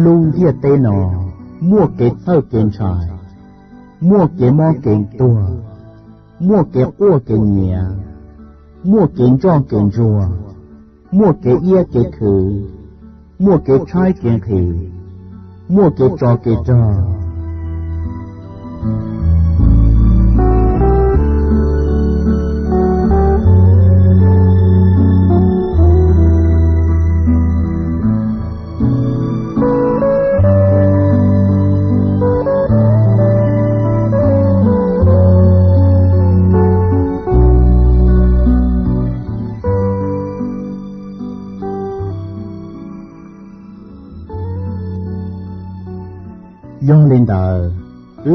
Lub ntiaj teb no muaj kev txhawj kev ntshai, muaj kev mob kev tuag, muaj kev quaj kev nyiav, muaj kev ntsoj kev ntsuag, muaj kev iab kev khwv, muaj kev tshaib kev nqhis, muaj kev tsov kev rog. Yog li ntawd,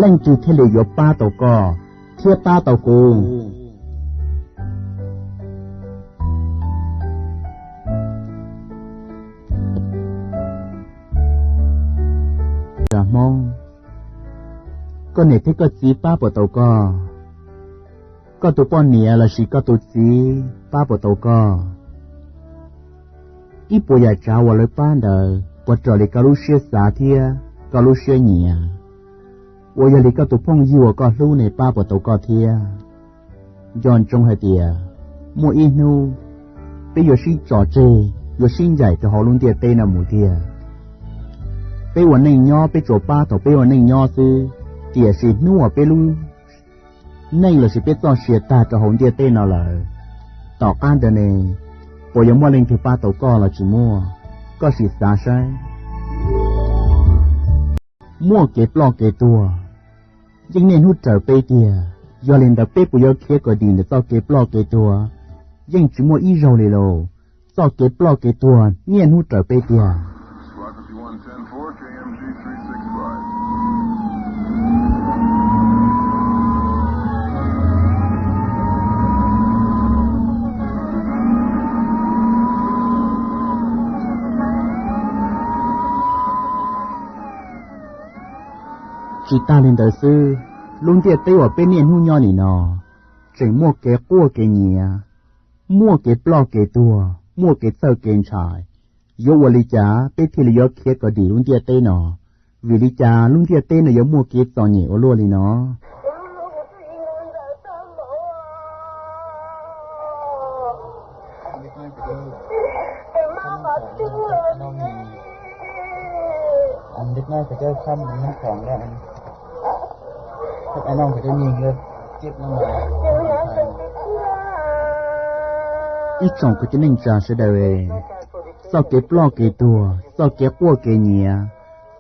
leej twg thiaj li yuav pab tau koj thiab pab tau kuv? Hmoob, koj niam thiab koj txiv pab puas tau koj? Koj tus poj niam lossis koj tus txiv pab puas tau koj? Ib puas yam tsav uas lawv pab ntawd puas raws li koj lub siab xav thiab koj lub siab nyiam, uas yog li koj tus phooj ywg uas koj hlub ne pab puas tau koj thiab? Nco ntsoov hais tias muaj ib hnub peb yuav sib tso tseg, yuav sib ncaim rau hauv lub ntiaj teb no mus tiag. Peb ua neej nyob peb tsuas pab thaum peb ua neej nyob xwb, tiam sis hnub uas peb lub neej lossis peb txoj sia tag rau hauv ntiaj teb no lawm, tom qab ntawd ne, puas yuav muaj leej twg pab tau koj los tsis muaj? Koj sim xav saib. Muaj kev ploj kev tuag yeej niaj hnub raws peb tiag, yog li ntawd peb puas yuav khiav kom dim ntawm txoj kev ploj kev tuag? Yeej tsis muaj ib zaug li lauj. Txoj kev ploj kev tuag niaj hnub raws peb tiag. Tsis tas li ntawd xwb, lub ntiaj teb uas peb niaj hnub nyob nim no tseem muaj kev quaj kev nyiav, muaj kev ploj kev tuag, muaj kev txhawj kev ntshai. Yuav ua li cas peb thiaj li yuav khiav kom dim lub ntiaj teb no? Vim li cas lub ntiaj teb no yuav muaj kev txom nyem ua luaj li no? Ib tsoom kwv tij neej tsa sawv daws, txoj kev ploj kev tuag, txoj kev quaj kev nyiav,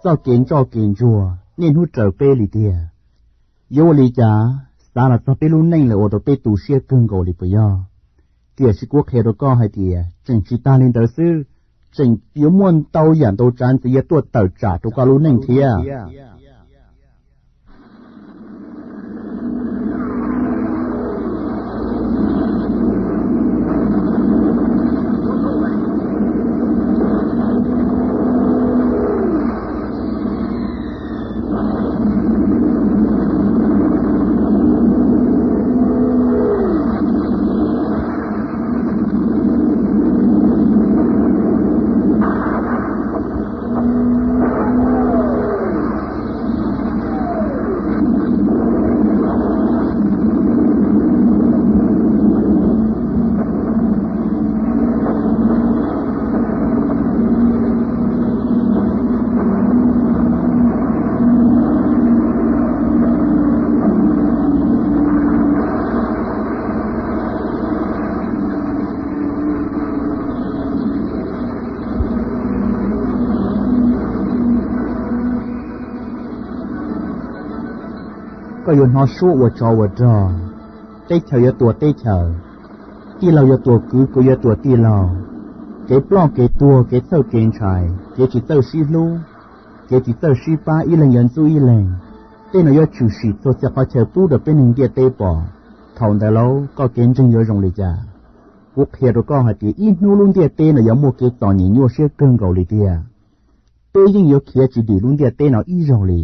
txoj kev ntsoj kev ntsuag niaj hnub raws peb li tiag. Yuav ua li cas xav los txog peb lub neej lawm ua rau peb tu siab kawg nkaus li puas yog? Tiam sis kuv qhia rau koj hais tias tseem tsis tas li ntawd xwb, tseem yuav muaj ntau yam ntau tsav ntxiv yuav tuaj tawm tsam rau koj lub neej thiab. Koj yuav hnov suab ua tsov ua rog, teb chaws yuav tua teb chaws, tij laug yuav tua kwv, kwv yuav tua tij laug. Kev ploj kev tuag, kev txhawj kev ntshai, kev tsis txawj sib hlub, kev tsis txawj sib pab, ib leeg yuav ntxub ib leeg. Tej no yuav tshwm sim txhua txhia qhov chaw pub rau peb neeg ntiaj teb pom. Thaum ntawd lauj, koj kev ntseeg yuav zoo li cas? Kuv qhia rau koj hais tias ib hnub lub ntiaj teb no yuav muaj kev txom nyem nyuaj siab kawg nkaus li tiag. Peb yeej yuav khiav tsis dim lub ntiaj teb no ib zaug li.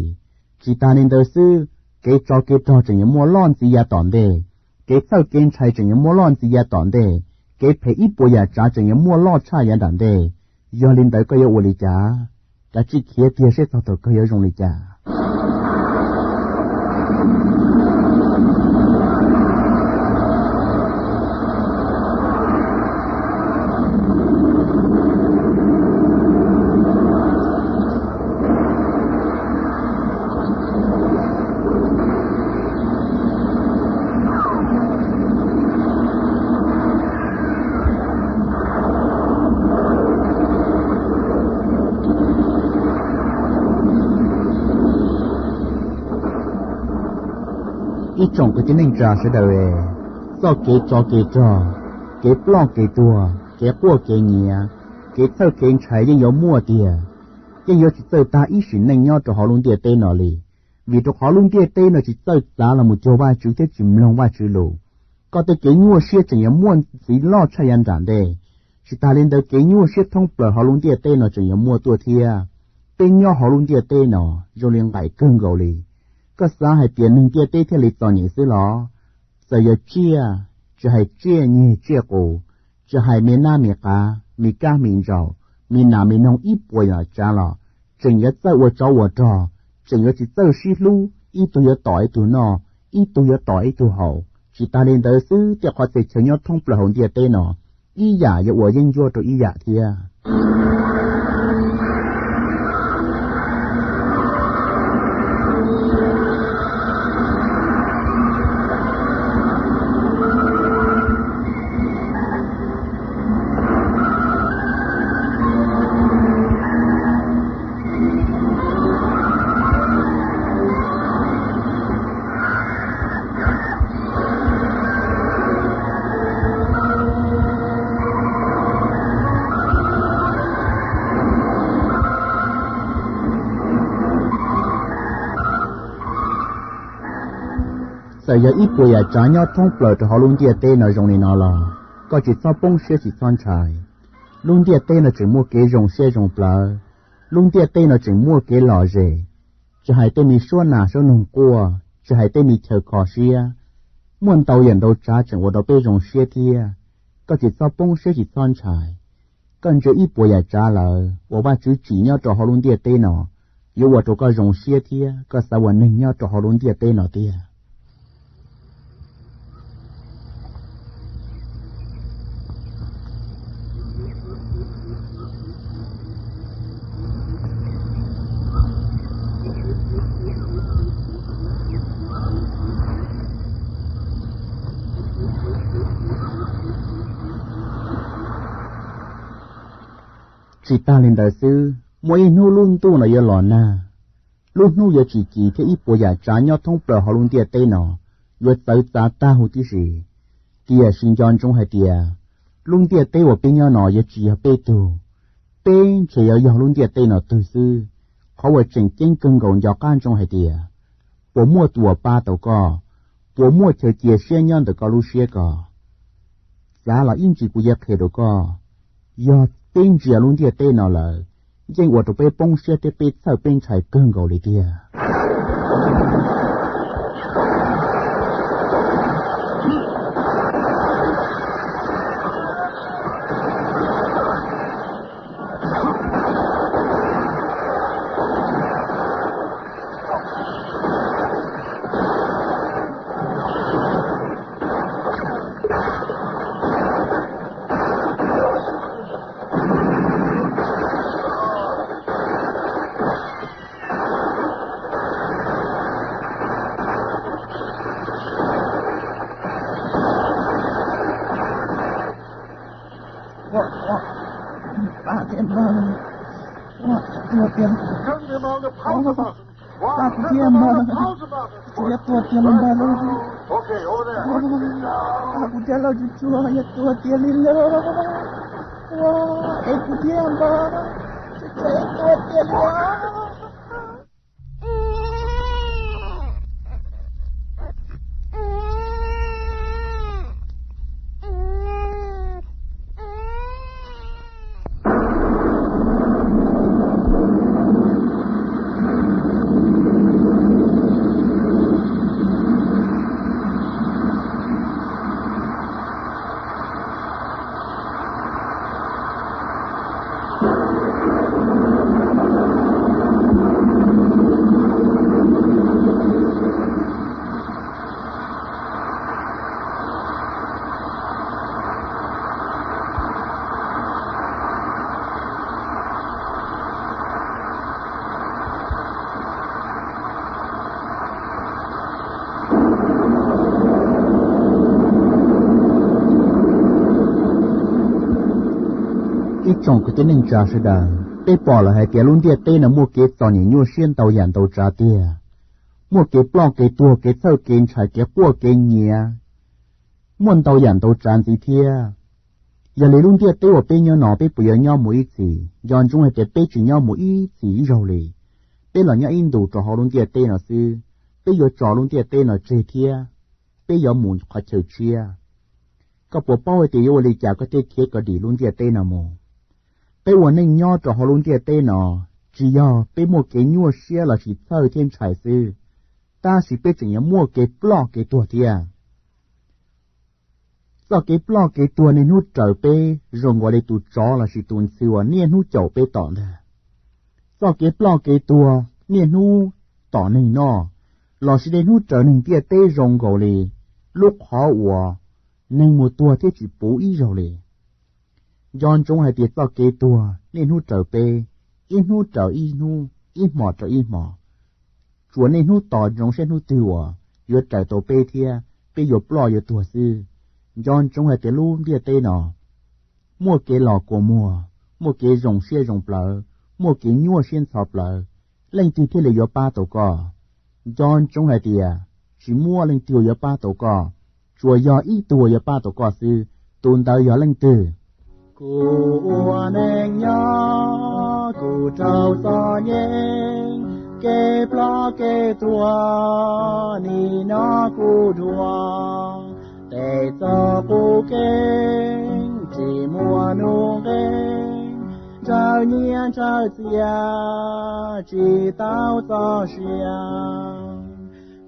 Tsis tas li ntawd xwb, kev tsov kev rog tseem yuav muaj loj ntxiv yav tom ntej, kev txhawj kev ntshai tseem yuav muaj loj ntxiv yav tom ntej, kev phem ib puas yam tsav tseem yuav muaj loj tshaj yav nram ntej. Yog li ntawd koj yuav ua li cas? Kav tsij khiav tiag seb txog thaum kawg yuav zoo li cas. Ib tsoom kwv tij neej tsa sawv daws, txoj kev tsov kev rog, kev ploj kev tuag, kev quaj kev nyiav, kev txhawj kev ntshai yeej yuav muaj tiag. Yeej yuav tsis txawj tag ib sim neej nyob rau hauv lub ntiaj teb no li, vim rau qhov lub ntiaj teb no tsis txawj txav los mus cuag Vajtswv thiab tsis mloog Vajtswv lus. Koj tej kev nyuaj siab tseem yuav muaj ntxiv loj tshaj yav nram ntej. Tsis tas li ntawd, kev nyuaj siab thoob plaws hauv lub ntiaj teb no tseem yuav muaj tuaj thiab. Peb nyob hauv lub ntiaj teb no zoo li nqaim kawg nkaus li. Koj xav hais tias neeg ntiaj teb thiaj li txom nyem xwb los? Txawm yog tsiaj, tsis hais tsiaj nyeg tsiaj qus, tsis hais me nab me qav, me kab me ntsaum, me nas me noog ib puas yam tsav los, tseem yuav txawj ua tsov ua rog, tseem yuav tsis txawj sib hlub, ib tug yuav tom ib tug noj, ib tug yuav tom ib tug haus. Tsis tas li ntawd xwb, tej qhov txhia chaw nyob thoob plaws hauv ntiaj teb no, ib yam yuav ua yeeb ncuab rau ib yam thiab. Txawm yog ib puas yam tsav nyob thoob plaws rau hauv lub ntiaj teb no zoo li no los, koj tsis txhob poob siab tsis txhob ntshai. Lub ntiaj teb no tseem muaj kev zoo siab zoo plawv, lub ntiaj teb no tseem muaj kev lom zem. Tsis hais tej me suab nas suab noog quaj, tsis hais tej me chaw kho siab, muaj ntau yam ntau tsav tseem ua rau peb zoo siab thiab. Koj tsis txhob poob siab tsis txhob ntshai. Koj ntsia ib puas yam tsav lawm uas Vajtswv tsim nyob rau hauv lub ntiaj teb no, yuav ua rau koj zoo siab thiab koj xav ua neeg nyob rau hauv lub ntiaj teb no tiag. Tsis tas li ntawd xwb, muaj ib hnub lub ntuj no yuav los nag, lub hnub yuav tsis kis thiab ib puas yam tsav nyob thoob plaws hauv lub ntiaj teb no yuav txawv txav tag huv tib si. Tiam sis nco ntsoov hais tias, lub ntiaj teb uas peb nyob no yuav tsis yog peb tug, peb ntshe yuav yog lub ntiaj teb no twg xwb. Qhov uas tseem ceeb kawg nkaus nco qab ntsoov hais tias, puas muaj tus uas pab tau koj, puas muaj chaw cia siab nyob ntawm koj lub siab ko. Xav los ib ntsis kuv yuav qhia rau koj, yog peb ntsia lub ntiaj teb no lawm, yeej ua rau peb poob siab thiab peb txhawj peb ntshai kawg nkaus li tiag. Pab kuv thiab npawg, pab kuv thiab npawg, tsis yog tuag tiag li npawg lauj, pab kuv thiab lauj, tsis yog tuag tiag li lauj, es kuv thiab npawg, tsis yog tuag tiag li lauj. Ib tsoom kwv tij neej tsa sawv daws, peb pom lawm hais tias lub ntiaj teb no muaj kev txom nyem nyuaj siab ntau yam ntau tsav tiag, muaj kev ploj kev tuag, kev txhawj kev ntshai, kev quaj kev nyiav, muaj ntau yam ntau tsav ntxiv thiab. Yog li lub ntiaj teb uas peb nyob no peb puas yuav nyob mus ib txhis? Nco ntsoov hais tias peb tsis nyob mus ib txhis ib zaug li. Peb los nyob ib ntus rau hauv lub ntiaj teb no xwb, peb yuav tso lub ntiaj teb no tseg thiab peb yuav mus qhov chaw tshiab. Koj puas paub hais tias yuav ua li cas koj thiaj khiav kom dim lub ntiaj teb no mus? Peb ua neej nyob rau hauv lub ntiaj teb no, tsis yog peb muaj kev nyuaj siab lossis txhawj thiab ntshai xwb, tab sis peb tseem yuav muaj kev ploj kev tuag thiab. Txoj kev ploj kev tuag niaj hnub raws peb zoo nkaus li tus tsov lossis tus ntxhw uas niaj hnub caum peb tom ntag. Txoj kev ploj kev tuag niaj hnub tom neeg noj lossis niaj hnub raws neeg ntiaj teb zoo nkaus li lub qhov uas neeg mus tuag thiab tsis puv ib zaug li. Nco ntsoov hais tias txoj kev tuag niaj hnub raws peb, ib hnub raws ib hnub, ib hmos raws ib hmos. Tsuas niaj hnub tos ntsoov saib hnub twg uas yuav raws tau peb thiab peb yuav ploj yuav tuag xwb. Nco ntsoov hais tias lub ntiaj teb no muaj kev los kua muag, muaj kev zoo siab zoo plawv, muaj kev nyuaj siab ntxhov plawv, leej twg thiaj li yuav pab tau koj? Nco ntsoov hais tias tsis muaj leej twg yuav pab tau koj, tsuas yog ib tug yuav pab tau koj xwb, tus ntawd yog leej twg? Kuv ua neej nyob kuv raug txom nyem, kev ploj kev tuag nim no kuv dhuav, tes txog qub kev tsis muaj nuj nqes, ntshaw nyiaj ntshaw txiag tsis tau txoj sia.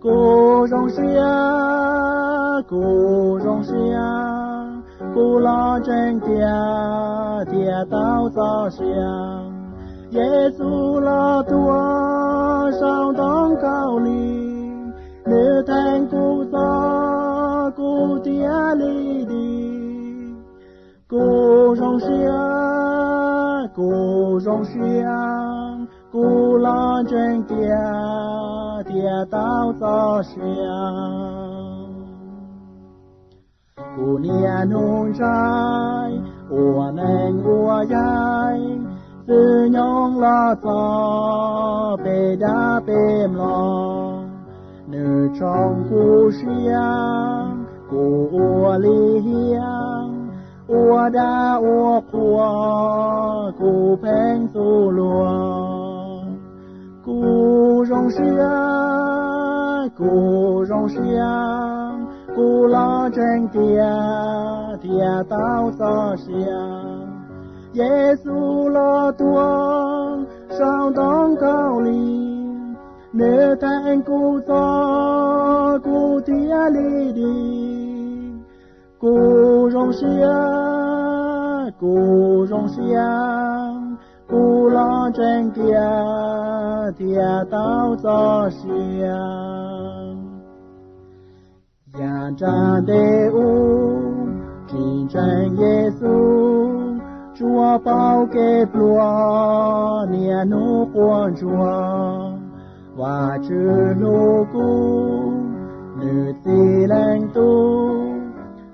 Kuv zoo siab, kuv zoo siab, kuv los ntseeg tiag thiaj tau txoj sia. Yexus los tuag saum ntoo khaub lig, nws theej kuv txoj, kuv thiaj li dim. Kuv zoo siab, kuv zoo siab, kuv los ntseeg tiag thiaj tau txoj sia. Kuv niaj hnub ntshai ua neeg ua yaig, txwm nyoog los txog peb dab peb mlom, nws tshoov kuv siab, kuv ua li hiam, ua dab ua qhua, kuv pheej txuj luag. Kuv zoo siab, kuv zoo siab, kuv los ntseeg tiag thiaj tau txoj sia. Yexus los tuag saum ntoo khaub lig, nws theej kuv txoj, kuv thiaj li dim. Kuv zoo siab, kuv zoo siab, kuv los ntseeg tiag thiaj tau txoj sia. Yav nram ntej ub tsis ntseeg Yexus, tsuas paub kev pluag niaj hnub quaj ntsuag. Vajtswv hlub kuv, nws txib leej tub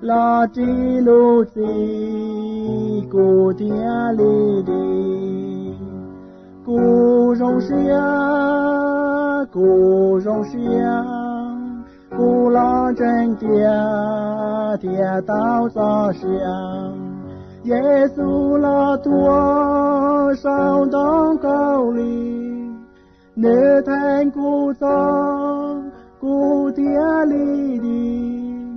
los ris lub txim, kuv thiaj li dim. Kuv zoo siab, kuv zoo siab, kuv los ntseeg tiag thiaj tau txoj sia. Yexus los tuag saum ntoo khaub lig, nws theej kuv txoj, kuv thiaj li dim.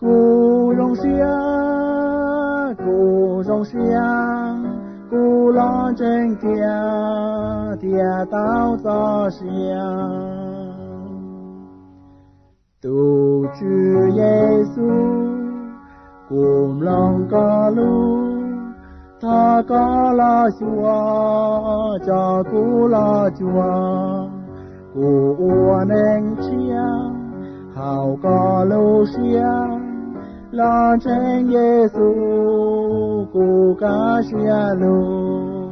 Kuv zoo siab, kuv zoo siab, kuv los ntseeg tiag thiaj tau txoj sia. Tus Tswv Yexus, kuv mloog koj lus, thov koj los xyuas, coj kuv los cuag. Kuv ua neeg tshiab hauv koj lub siab, los ntseeg Yexus kuv kaj siab lug.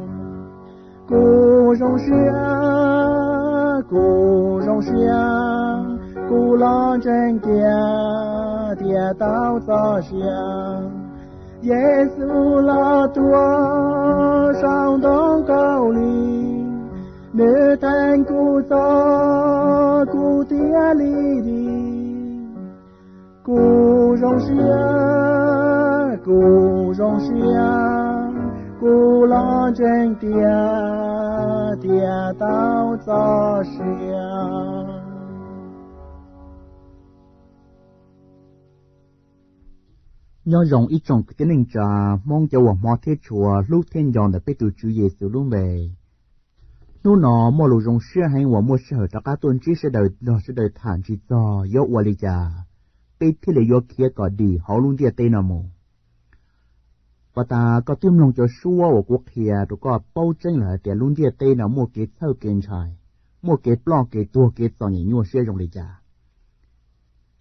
Kuv zoo siab, kuv zoo siab, kuv los ntseeg tiag thiaj tau txoj sia. Yexus los tuag saum ntoo Kaus Lim, nws theej kuv txog kuv thiaj li dim. Kuv zoo siab, kuv zoo siab, kuv los ntseeg tias thiaj tau txoj sia. Nyob zoo ib tsoom kwv tij neej tsa Hmoob cov uas hmov thiab tshua, hlub thiab nco ntawm peb tus Tswv Yexus lub npe. Hnub no muaj lus zoo siab heev uas muaj sij hawm rov qab tuaj ntsib sawv daws nrog sawv daws tham ntsis txog yuav ua li cas peb thiaj li yuav khiav kom dim hauv lub ntiaj teb no mus. Puas tas koj twb mloog cov suab uas kuv qhia rau koj paub tseeb lawm hais tias lub ntiaj teb no muaj kev txhawj kev ntshai, muaj kev ploj kev tuag kev txom nyem nyuaj siab zoo li cas?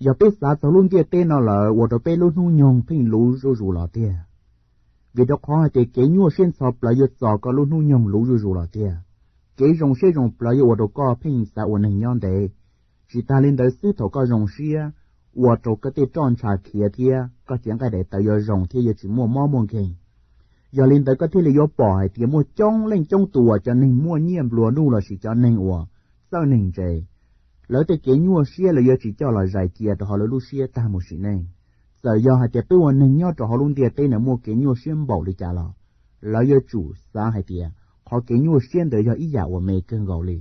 Yog peb xav txog lub ntiaj teb no lawm ua rau peb lub hnub nyoog pheej luv zuj zus los tiag. Vim rau qhov hais tias kev nyuaj siab ntxhov plawv yuav txo koj lub hnub nyoog luv zuj zus los tiag. Kev zoo siab zoo plawv yuav ua rau koj pheej xav ua neeg nyob ntev. Tsis tas li ntawd xwb, thaum koj zoo siab, ua rau koj tej roj ntsha khiav thiab koj cev nqaij daim tawv yuav zoo thiab yuav tsis muaj mob muaj nkeeg. Yog li ntawd koj thiaj li yuav pom hais tias muaj coob leej coob tus uas cov neeg muaj nyiaj nplua nuj lossis cov neeg uas txawj neeg ntse, lawv tej kev nyuaj siab lawv yuav tsis coj los zais cia rau hauv lawv lub siab tag mus sim neej. Txawm yog hais tias peb ua neeg nyob rau hauv lub ntiaj teb no muaj kev nyuaj siab npaum li cas los, lawv yuav tsum xav hais tias qhov kev nyuaj siab ntawd yog ib yam uas me kawg nkaus li.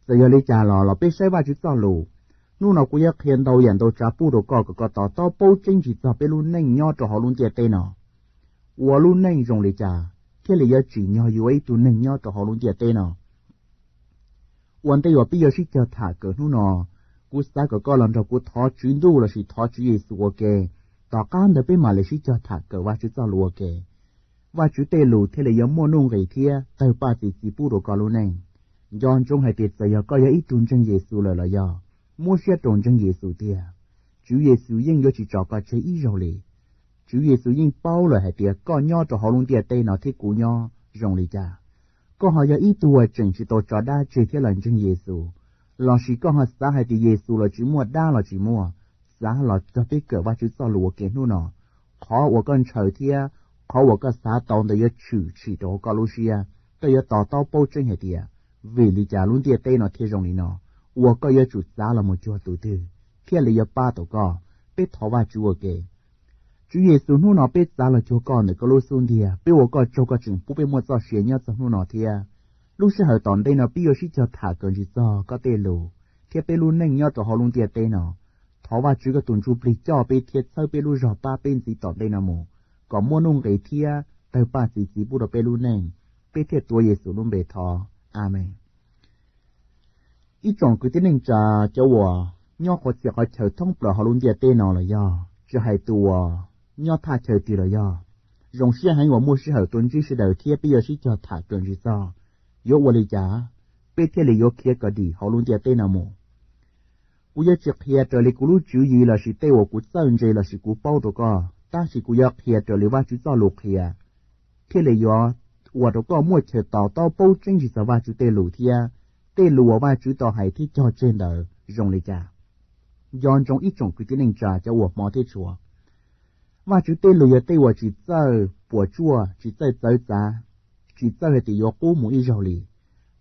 Txawm yog li cas los los peb saib Vajtswv txoj lus. Hnub no kuv yuav qhia ntau yam ntau tsav pub rau koj kom koj to taub paub tseeb tsis txog peb lub neej nyob rau hauv lub ntiaj teb no. Ua lub neej zoo li cas thiaj li yuav tsim nyog yuav ib tug neeg nyob rau hauv lub ntiaj teb no? Ua ntej uas peb yuav sib cog tham kawm hnub no, kuv xav kom koj los nrog kuv thov Tswv Ntuj lossis thov Tswv Yexus ua ke. Tom qab ntawd peb mam li sib cog tham kawm Vajtswv txoj lus ua ke. Vajtswv tej lus thiaj li yuav muaj nuj nqis thiab tawg paj txi txiv pub rau koj lub neej. Nco ntsoov hais tias txawm yog koj yog ib tug ntseeg Yexus lawm los yog muab siab rau ntseeg Yexus tiag, Tswv Yexus yeej yuav tsis tso koj tseg ib zaug li. Tswv Yexus yeej paub lawm hais tias koj nyob rau hauv lub ntiaj teb no thiab kuv nyob zoo li cas. Koj ho yog ib tug uas tseem tsis tau tso dab tseg thiab los ntseeg Yexus, lossis koj ho xav hais tias Yexus los tsis muaj, dab los tsis muaj, xav los nrog peb kawm Vajtswv txoj lus ua ke hnub no. Qhov uas koj ntshaw thiab qhov uas koj xav tau ntawd yuav tshwm sim rau hauv koj lub siab, koj yuav to taub paub tseeb hais tias vim li cas lub ntiaj teb no thiaj zoo li no, uas koj yuav tsum txav los mus cuag tus twg thiaj li yuav pab tau koj. Peb thov Vajtswv ua ke. Tswv Yexus, hnub no peb txav los cuag koj ntawm koj lub xub ntiag, peb ua koj tsaug koj tseem pub peb muaj txoj sia nyob txog hnub no thiab. Lub sij hawm tom ntej no peb yuav sib cog tham kawm ntsis txog koj tej lus thiab peb lub neej nyob rau hauv lub ntiaj teb no. Thov Vajtswv koj tus Ntsujplig coj peb thiab txhawb peb lub zog pab peb ntxiv tom ntej no mus, kom muaj nuj nqis thiab tawg paj txi txiv pub rau peb lub neej. Peb thiaj tuav Yexus lub npe thov. Amees. Ib tsoom kwv tij neej tsa cov uas nyob qhov txhia qhov chaw thoob plaws hauv lub ntiaj teb no los yog tsis hais tus uas nyob thaj chaw twg los yog, zoo siab heev uas muaj sij hawm tuaj ntsib sawv daws thiab peb yuav sib cog tham kawm ntsis txog yuav ua li cas peb thiaj li yuav khiav kom dim hauv lub ntiaj teb no mus. Kuv yuav tsis qhia raws li kuv lub tswv yim lossis tej uas kuv txawj ntse lossis kuv paub rau koj, tab sis kuv yuav qhia raws li Vajtswv txoj lus qhia, thiaj li yuav ua rau koj muaj chaw to taub paub tseeb tsis txog Vajtswv tej lus thiab tej lus uas Vajtswv tau hais thiab cog tseg ntawd zoo li cas. Nco ntsoov ib tsoom kwv tij neej tsa cov uas hmov thiab tshua, Vajtswv tej lus yog tej uas tsis txawj puas tsuaj, tsis txawj txawv txav, tsis txawj hais tias yuav qub mus ib zaug li.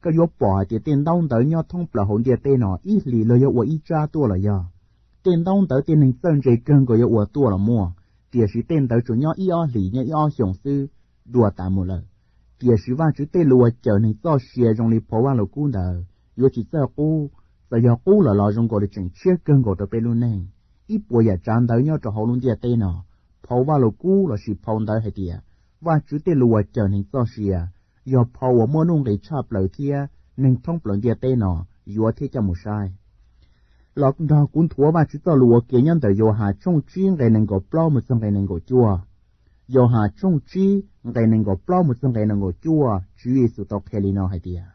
Koj yuav pom hais tias tej ntaub ntawv nyob thoob plaws hauv ntiaj teb no ib hlis luag yuav ua ib tsab tuaj los yog, tej ntaub ntawv tej neeg txawj ntse kawg nkaus yuav ua tuaj los muaj, tiam sis tej ntawd tsuas nyob ib ob hlis nyob ib ob xyoos xwb, dua tas mus lawm. Tiam sis Vajtswv tej lus uas cawm neeg txoj sia zoo li phau Vajluskub ntawd yuav tsis txawj qub, txawm yog qub lawm los zoo nkaus li tseem tshiab kawg nkaus rau peb lub neej. Ib puas yam tsav ntawv nyob rau hauv lub ntiaj teb no, phau Vajluskub lossis phau ntawv hais tias Vajtswv tej lus uas cawm neeg txoj sia yog phau uas muaj nuj nqis tshaj plaws thiab neeg thoob plaws ntiaj teb no yuav thiab coj mus saib. Los nrog kuv nthuav Vajtswv txoj lus ua ke nyob ntawm Yauhas tshooj tsib nqe nees nkaum plaub mus txog nqe nees nkaum cuaj. Yauhas tshooj tsib nqe nees nkaum plaub mus txog nqe nees nkaum cuaj, Tswv Yexus tau qhia li no hais tias,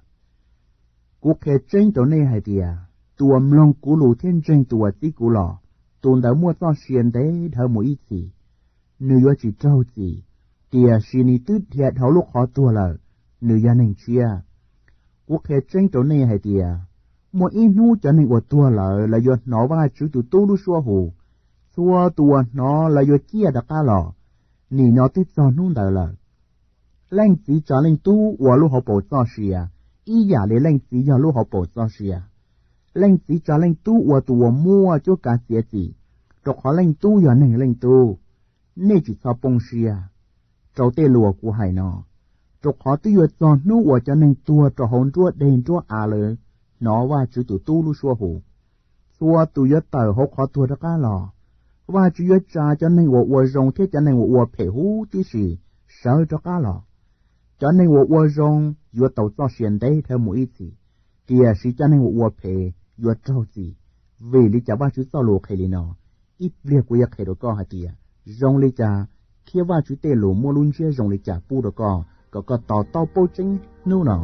Kuv qhia tseeb rau nej hais tias, tus uas mloog kuv lus thiab ntseeg tus uas txib kuv los, tus ntawd muaj txoj sia ntev dhawv mus ib txhis, nws yuav tsis raug txim, tiam sis nws twb dhia dhau lub qhov tuag lawm, nws yog neeg tshiab. Kuv qhia tseeb rau nej hais tias, muaj ib hnub cov neeg uas tuag lawm lawv yuav hnov Vajtswv tus Tub lub suab hu. Txhua tus uas hnov lawv yuav ciaj rov qab los, Nim no twb txog hnub ntawd lawm. Leej txiv tsa leej tub ua lub hauv paus txoj sia, ib yam li leej txiv yog lub hauv paus txoj sia. Leej txiv tsa leej tub ua tus uas muaj cuab kav txiav txim, rau qhov leej tub yog neeg leej tub. Nej tsis txhob poob siab rau tej lus kuv hais no, rau qhov twb yuav txog hnub uas cov neeg tuag rau hauv nruab deg nruab av lawv hnov Vajtswv tus Tub lub suab hu. Txhua tus yuav tawm hauv qhov tuag rov qab los. Vajtswv yuav tsa cov neeg uas ua zoo thiab cov neeg uas ua phem huv tib si sawv rov qab los. Cov neeg uas ua zoo yuav tau txoj sia ntev dhawv mus ib txhis, tiam sis cov neeg uas ua phem yuav raug txim. Vim li cas Vajtswv txoj lus qhia li no? Ib pliag kuv yuav qhia rau koj hais tias zoo li cas, thiab Vajtswv tej lus muaj lub ntsiab zoo li cas pub rau koj kom koj to taub paub tseeb hnub no.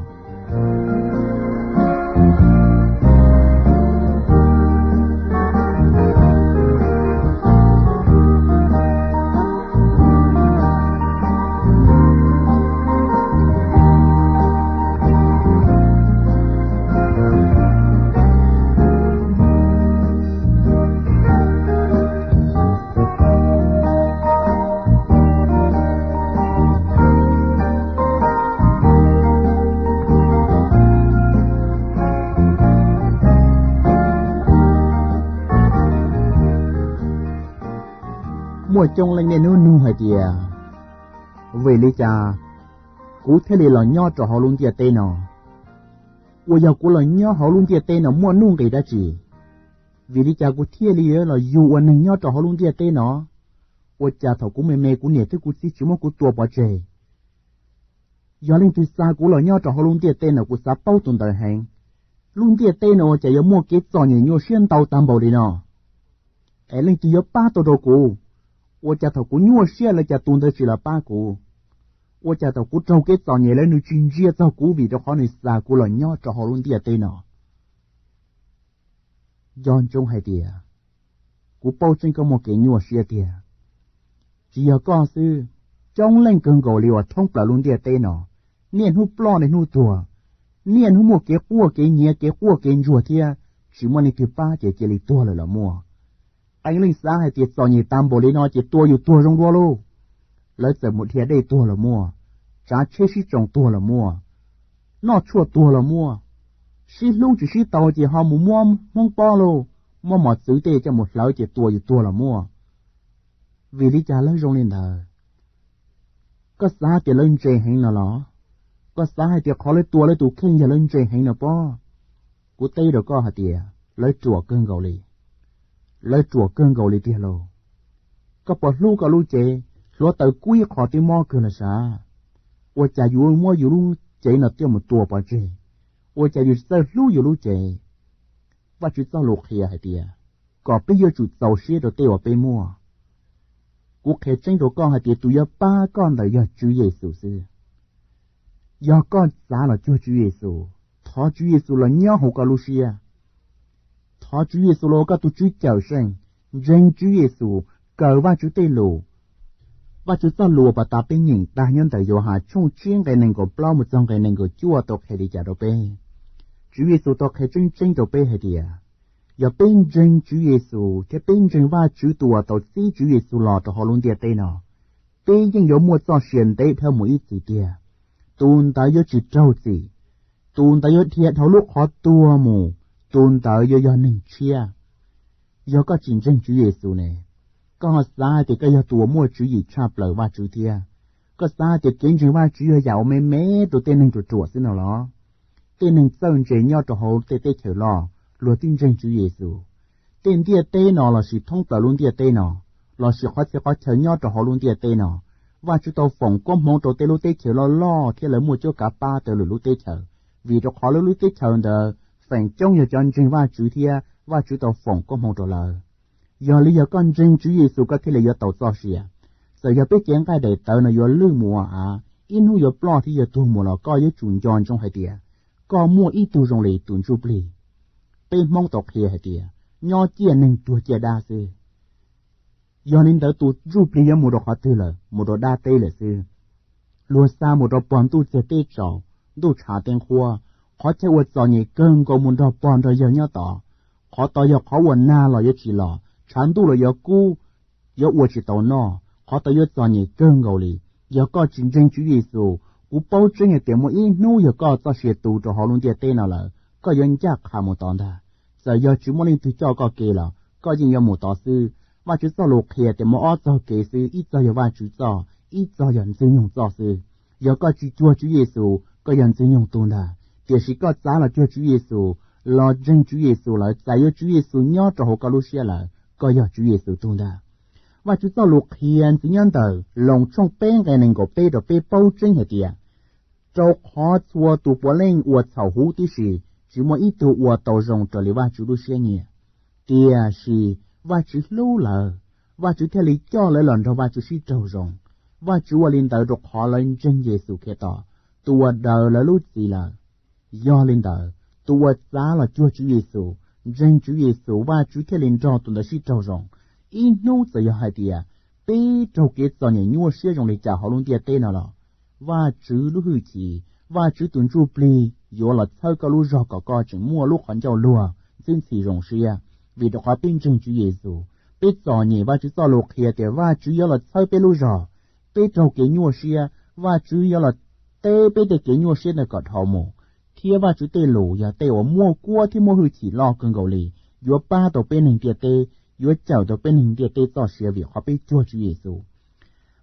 Muaj coob leej niaj hnub nug hais tias, vim li cas kuv thiaj li los nyob rau hauv lub ntiaj teb no? Uas yog kuv los nyob hauv lub ntiaj teb no muaj nuj nqis dab tsi? Vim li cas kuv thiaj li los yug ua neeg nyob rau hauv lub ntiaj teb no? Ua cas thaum kuv me me kuv niam thiab kuv txiv tsis muab kuv tua pov tseg? Yog leej twg xa kuv los nyob rau hauv lub ntiaj teb no kuv xav paub tus ntawd heev. Lub ntiaj teb no ua cas yuav muaj kev txom nyem nyuaj siab ntau tag npaum li no? Es leej twg yuav pab tau rau kuv? Ua cas thaum kuv nyuaj siab lawv cas tus ntawd tsis los pab kuv? Ua cas thaum kuv raug kev txom nyem lawv nws tsis ntsia txog kuv vim rau qhov nws xa kuv los nyob rau hauv lub ntiaj teb no? Nco ntsoov hais tias, kuv paub tseeb koj muaj kev nyuaj siab tiag. Tsis yog koj xwb, coob leej kawg nkaus li uas thoob plaws lub ntiaj teb no, niaj hnub ploj niaj hnub tuag, niaj hnub muaj kev quaj kev nyiav kev quaj kev ntsuag thiab tsis muaj leej twg pab ces cia li tuag lawm los muaj. Qee leej xav hais tias txom nyem tag npaum li no ces tua yus tuag zoo dua lauj. Lawv txawm mus dhia dej tuag los muaj, tsav tsheb sib tsoo tuag los muaj, noj tshuaj tuag los muaj, sib hlub tsis sib tau ces ho mus muab hmoob pob lauj, muab mos txwv tej coj mus hlawv ces tua yus tuag los muaj. Vim li cas lawv zoo li ntawd? Koj xav tias lawv ntse heev no los? Koj xav hais tias qhov lawv tua lawv tus kheej yog lawv ntse heev no pob? Kuv teb rau koj hais tias lawv ruam kawg nkaus li. Lawv ruam kawg nkaus li tiag lauj. Koj puas hlub koj lub cev? Hluav taws kub ib qho twb mob kawg los sav. Ua cas yus muab yus lub cev no coj mus tua pov tseg? Ua cas yus tsis txawj hlub yus lub cev? Vajtswv txoj lus qhia hais tias kom peb yuav tsum txaus siab rau tej uas peb muaj. Kuv qhia tseeb rau koj hais tias tus yuav pab koj ntawd yog Tswv Yexus xwb. Yog koj txav los cuag Tswv Yexus, thov Tswv Yexus los nyob hauv koj lub siab. Thov Tswv Yexus los ua koj tus Tswv cawm seej, ntseeg Tswv Yexus, kawm Vajtswv tej lus. Vajtswv txoj lus uas pas tas peb nyeem tag nyob ntawm Yauhas tshooj tsib nqe nees nkaum plaub mus txog nqe nees nkaum cuaj tau qhia li cas rau peb? Tswv Yexus tau qhia tseeb tseeb rau peb hais tias, yog peb ntseeg Tswv Yexus thiab peb ntseeg Vajtswv tus uas tau txib Tswv Yexus los rau hauv lub ntiaj teb no, peb yeej yuav muaj txoj sia ntev dhawv mus ib txhis tiag. Tus ntawd yuav tsis raug txim, tus ntawd yuav dhia dhau lub qhov tuag mus, tus ntawd yuav yog neeg tshiab. Yog koj tsis ntseeg Tswv Yexus ne, koj ho xav hais tias koj yog tus uas muaj tswv yim tshaj plaws Vajtswv thiab? Koj xav hais tias kev ntseeg Vajtswv yog yam uas me me rau tej neeg ruam ruam xwb no los? Tej neeg txawj ntse nyob rau hauv tej teb chaws loj, luag twb ntseeg Tswv Yexus. Tej ntiaj teb no lossis thoob plaws lub ntiaj teb no, lossis qhov txhia qhov chaw nyob rau hauv lub ntiaj teb no, Vajtswv tau foom koob hmoov rau tej lub teb chaws loj loj thiab lawv muaj cuab kav pab tau lwm lub teb chaws, vim rau qhov lawv lub teb chaws ntawd feem coob yog cov ntseeg Vajtswv thiab Vajtswv tau foom koob hmoov rau lawv. Yog li yog koj ntseeg Tswv Yexus koj thiaj li yuav tau txoj sia. Txawm yog peb cev nqaij daim tawv no yuav lwj mus ua av, ib hnub yuav ploj thiab yuav tuag mus los koj yuav tsum nco ntsoov hais tias koj muaj ib tug zoo li tus ntsuj plig. Peb Hmoob tau qhia hais tias nyob ciaj neeg tuag ciaj dab xwb. Yog li ntawd tus ntsuj plig yuav mus rau qhov twg lawm? Mus rau dab teb lawm xwb. Luag xa mus rau pog ntuj txiag teb tsaus, ntuj tshav teb nqhuab, qhov chaw uas txom nyem kawg nkaus mus nrog pog nrog yawg nyob tod. Qhov tod yog qhov uas nag los yuav tsis los, tshav ntuj los yuav kub, yuav ua tsis tau noj, qhov tau yuav txom nyem kawg nkaus li. Yog koj tsis ntseeg Tswv Yexus, kuv paub tseeb hais tias muaj ib hnub yog koj txoj sia tu rau hauv lub ntiaj teb no lawm, koj yuav ncaj qha mus tod ntag. Txawm yog tsis muaj leej twg coj koj ke los koj yeej yuav mus tod xwb. Vajtswv txoj lus qhia tias muaj ob txoj kev xwb, ib txoj yog Vajtswv txoj, ib txoj yog Ntxwg Nyoog txoj xwb. Yog koj tsis cuag Tswv Yexus, koj yog Ntxwg Nyoog tug ntag. Tiam sis koj txav los cuag Tswv Yexus, los ntseeg Tswv Yexus lawm, txais yuav Tswv Yexus nyob rau hauv koj lub siab lawm, koj yog Tswv Yexus tug ntag. Vajtswv txoj lus qhia ntxiv nyob ntawm Loos tshooj peb nqe nees nkaum peb rau peb paub tseeb hais tias, rau qhov txhua tus puav leej ua txhaum huv tib si, tsis muaj ib tug ua tau zoo raws li Vajtswv lub siab nyiam. Tiam sis Vajtswv hlub lawv, Vajtswv thiaj li coj lawv los nrog Vajtswv sib raug zoo. Vajtswv ua li ntawd rau qhov lawv ntseeg Yexus Khetos, tus uas daws lawv lub txim lawm. Yog li ntawd, tus uas txav los cuag Tswv Yexus, ntseeg Tswv Yexus, Vajtswv thiaj li nrog tus ntawd sib raug zoo. Ib hnub txawm yog hais tias peb raug kev txom nyem nyuaj siab zoo li cas hauv lub ntiaj teb no los, Vajtswv lub hwj chim, Vajtswv tus ntsuj plig yuav los txhawb koj lub zog kom koj tseem muaj lub qhov ncauj luag, ntxwb ntxhi zoo siab, vim rau qhov peb ntseeg Tswv Yexus. Peb txom nyem, Vajtswv txoj lus qhia tias Vajtswv yuav los txhawb peb lub zog. Peb raug kev nyuaj siab, Vajtswv yuav los teb peb tej kev nyuaj siab ntawd kom dhau mus. Thiab Vajtswv tej lus yog tej uas muaj kuab thiab muaj hwj chim loj kawg nkaus li, yuav pab tau peb neeg ntiaj teb, yuav cawm tau peb neeg ntiaj teb txoj sia vim qhov peb cuag Tswv Yexus.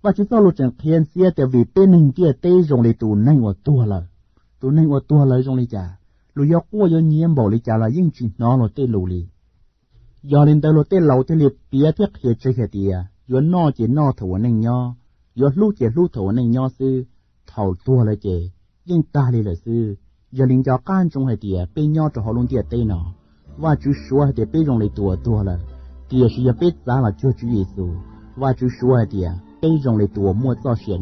Vajtswv txoj lus tseem qhia ntxiv tias vim peb neeg ntiaj teb zoo li tus neeg uas tuag lawm. Tus neeg uas tuag lawm zoo li cas, luag yuav quaj yuav nyiav npaum li cas los yeej tsis hnov luag tej lus li. Yog li ntawd luag tej laus thiaj li piav thiab qhia tseg hais tias yuav noj ces noj thaum ua neej nyob, yuav hlub ces hlub thaum ua neej nyob xwb, thaum tuag lawm ces yeej tag li lawm xwb. Yog li nco qab ntsoov hais tias peb nyob rau hauv lub ntiaj teb no, Vajtswv suav hais tias peb zoo li tus uas tuag lawm, tiam sis yog peb txav los cuag Tswv Yexus, Vajtswv suav hais tias peb zoo li tus uas muaj txoj sia